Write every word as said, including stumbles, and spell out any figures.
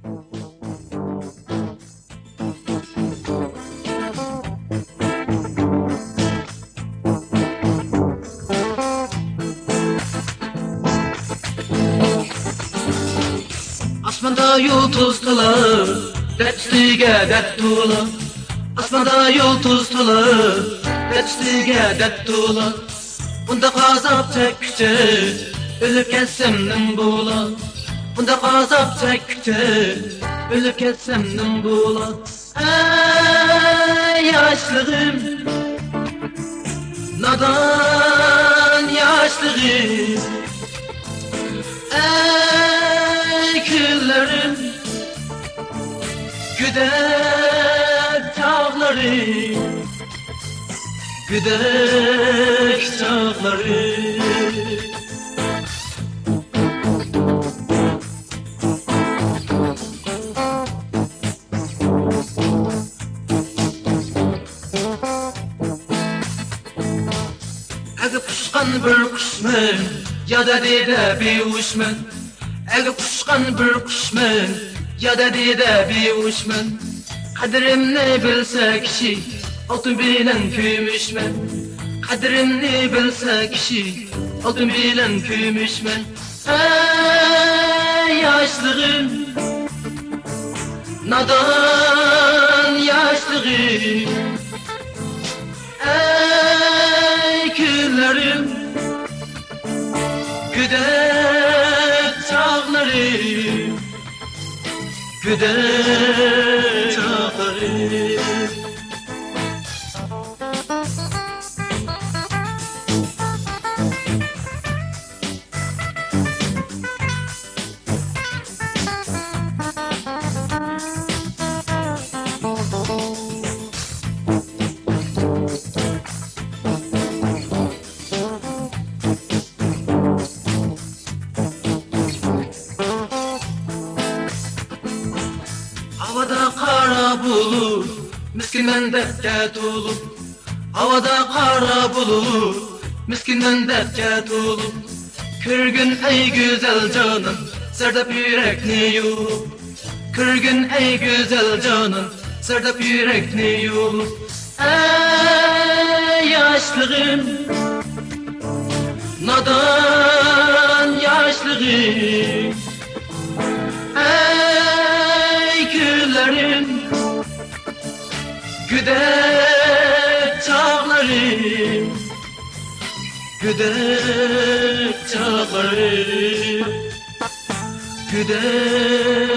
ئاسماندا يۇلتۇز تولا، دەرد ئۈستىگە دەرد تولا. ئاسماندا يۇلتۇز تولا، دەرد ئۈستىگە دەرد تولا. بۇنداق ئازاب چەككۈچە ئۆلۈپ كەتسەم نېمە بولا؟ بۇنداق ئازاب چەككۈچە ئۆلۈپ كەتسەم نېمە بولا؟ ئەي ياشلىقىم، نادان ياشلىقىم، ئەي كۈنلىرىم، گۈدەك چاغلىرىم، گۈدەك چاغلىرىم. ئەگىپ ئۇچقان بىر قۇشمەن، يا دەردىدە بىھوشمەن. ئەگىپ ئۇچقان بىر قۇشمەن، يا دەردىدە بىھوشمەن. قەدرىمنى بىلسە كىشى، ئالتۇن بىلەن كۈمۈشمەن. قەدرىمنى بىلسە كىشى، ئالتۇن بىلەن كۈمۈشمەن. ئەي ياشلىقىم، نادان ياشلىقىم، ئەي كۈنلىرىم، گۈدەك چاغلىرىم، گۈدەك چاغلىرىم. ھاۋادا قارا بۇلۇت، مىسكىنمەن دەردكە تولۇپ. ھاۋادا قارا بۇلۇت، مىسكىنمەن دەردكە تولۇپ. كىرگىن ئەي گۈزەل جانان، زەرداب يۈرەكنى يۇيۇپ. كىرگىن ئەي گۈزەل جانان، زەرداب يۈرەكنى يۇيۇپ. ئەي ياشلىقىم، نادان ياشلىقىم، ئەي كۈنلىرىم، گۈدەك چاغلىرىم، گۈدەك چاغلىرىم، گۈدەك